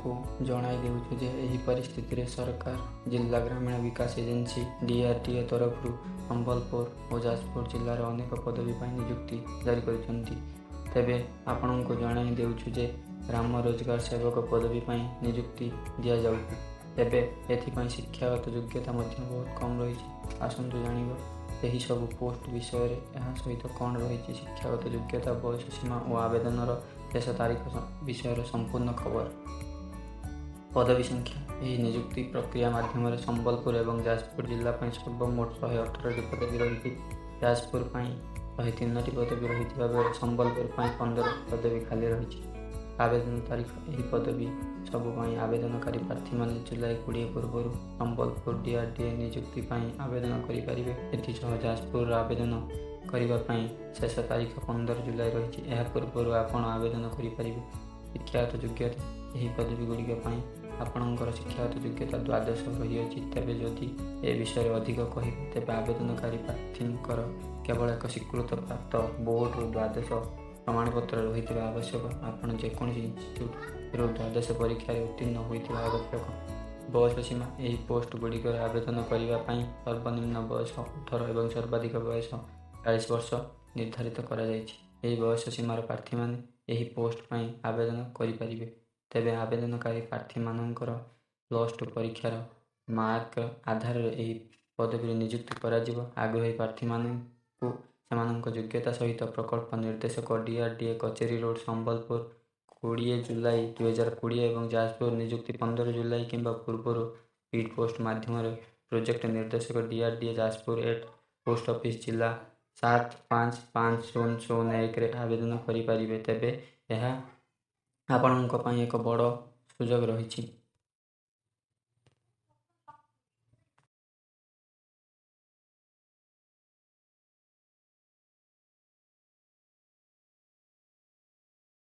ଆପଣଙ୍କୁ ଜଣାଇ ଦେଉଛୁ ଯେ ଏହି ପରିସ୍ଥିତିରେ ସରକାର ଜିଲ୍ଲା ଗ୍ରାମୀଣ ବିକାଶ ଏଜେନ୍ସି ଡିଆର୍ଡିଏ ତରଫରୁ ସମ୍ବଲପୁର ଓ ଯାଜପୁର ଜିଲ୍ଲାର ଅନେକ ପଦବୀ ପାଇଁ ନିଯୁକ୍ତି ଜାରି କରିଛନ୍ତି। ତେବେ ଆପଣଙ୍କୁ ଜଣାଇ ଦେଉଛୁ ଯେ ଗ୍ରାମ ରୋଜଗାର ସେବକ ପଦବୀ ପାଇଁ ନିଯୁକ୍ତି ଦିଆଯାଉଛି। ତେବେ ଏଥିପାଇଁ ଶିକ୍ଷାଗତ ଯୋଗ୍ୟତା ମଧ୍ୟ ବହୁତ କମ୍ ରହିଛି। ଆସନ୍ତୁ ଜାଣିବା ଏହି ସବୁ ପୋଷ୍ଟ ବିଷୟରେ, ଏହା ସହିତ କ'ଣ ରହିଛି ଶିକ୍ଷାଗତ ଯୋଗ୍ୟତା, ବୟସ ସୀମା ଓ ଆବେଦନର ଶେଷ ତାରିଖ ବିଷୟରେ ସମ୍ପୂର୍ଣ୍ଣ ଖବର। ପଦବୀ ସଂଖ୍ୟା: ଏହି ନିଯୁକ୍ତି ପ୍ରକ୍ରିୟା ମାଧ୍ୟମରେ ସମ୍ବଲପୁର ଏବଂ ଯାଜପୁର ଜିଲ୍ଲା ପାଇଁ ସର୍ବମୋଟ 118ଟି ପଦବୀ ରହିଛି। ଯାଜପୁର ପାଇଁ 103ଟି ପଦବୀ ରହିଥିବା ବେଳେ ସମ୍ବଲପୁର ପାଇଁ 15ଟି ପଦବୀ ଖାଲି ରହିଛି। ଆବେଦନ ତାରିଖ: ଏହି ପଦବୀ ସବୁ ପାଇଁ ଆବେଦନକାରୀ ପ୍ରାର୍ଥୀମାନେ ଜୁଲାଇ 20 ପୂର୍ବରୁ ସମ୍ବଲପୁର ଡିଆର୍ଡିଏ ନିଯୁକ୍ତି ପାଇଁ ଆବେଦନ କରିପାରିବେ। ଏଥିସହ ଯାଜପୁରର ଆବେଦନ କରିବା ପାଇଁ ଶେଷ ତାରିଖ 15 ଜୁଲାଇ ରହିଛି। ଏହା ପୂର୍ବରୁ ଆପଣ ଆବେଦନ କରିପାରିବେ। ଶିକ୍ଷାଗତ ଯୋଗ୍ୟତା: ଏହି ପଦବୀଗୁଡ଼ିକ ପାଇଁ ଆପଣଙ୍କର ଶିକ୍ଷାଗତ ଯୋଗ୍ୟତା ଦ୍ୱାଦଶ ରହିଅଛି। ତେବେ ଯଦି ଏ ବିଷୟରେ ଅଧିକ କହିବେ, ତେବେ ଆବେଦନକାରୀ ପ୍ରାର୍ଥୀଙ୍କର କେବଳ ଏକ ସ୍ୱୀକୃତପ୍ରାପ୍ତ ବୋର୍ଡ଼ରୁ ଦ୍ୱାଦଶ ପ୍ରମାଣପତ୍ର ରହିଥିବା ଆବଶ୍ୟକ। ଆପଣ ଯେକୌଣସି ଇନଷ୍ଟିଚ୍ୟୁଟ୍ରୁ ଦ୍ୱାଦଶ ପରୀକ୍ଷାରେ ଉତ୍ତୀର୍ଣ୍ଣ ହୋଇଥିବା ଆବଶ୍ୟକ। ବୟସ ସୀମା: ଏହି ପୋଷ୍ଟ ଗୁଡ଼ିକରେ ଆବେଦନ କରିବା ପାଇଁ ସର୍ବନିମ୍ନ ବୟସ 18 ଏବଂ ସର୍ବାଧିକ ବୟସ 40 ବର୍ଷ ନିର୍ଦ୍ଧାରିତ କରାଯାଇଛି। ଏହି ବୟସ ସୀମାର ପ୍ରାର୍ଥୀମାନେ ଏହି ପୋଷ୍ଟ ପାଇଁ ଆବେଦନ କରିପାରିବେ। ତେବେ ଆବେଦନକାରୀ ପ୍ରାର୍ଥୀମାନଙ୍କର +2 ପରୀକ୍ଷାର ମାର୍କ ଆଧାରରେ ଏହି ପଦବୀରେ ନିଯୁକ୍ତି କରାଯିବ। ଆଗ୍ରହୀ ପ୍ରାର୍ଥୀମାନଙ୍କୁ ସେମାନଙ୍କ ଯୋଗ୍ୟତା ସହିତ ପ୍ରକଳ୍ପ ନିର୍ଦ୍ଦେଶକ, ଡିଆର୍ଡିଏ, କଚେରୀ ରୋଡ୍, ସମ୍ବଲପୁର 20 ଜୁଲାଇ 2020 ଏବଂ ଯାଜପୁର ନିଯୁକ୍ତି 15 ଜୁଲାଇ କିମ୍ବା ପୂର୍ବରୁ ସ୍ପିଡ୍ ପୋଷ୍ଟ ମାଧ୍ୟମରେ ପ୍ରୋଜେକ୍ଟ ନିର୍ଦ୍ଦେଶକ, DRDA, Jajpur at post office, ଜିଲ୍ଲା 755001ରେ ଆବେଦନ କରିପାରିବେ। ତେବେ ଏହା ଆପଣଙ୍କ ପାଇଁ ଏକ ବଡ଼ ସୁଯୋଗ ରହିଛି।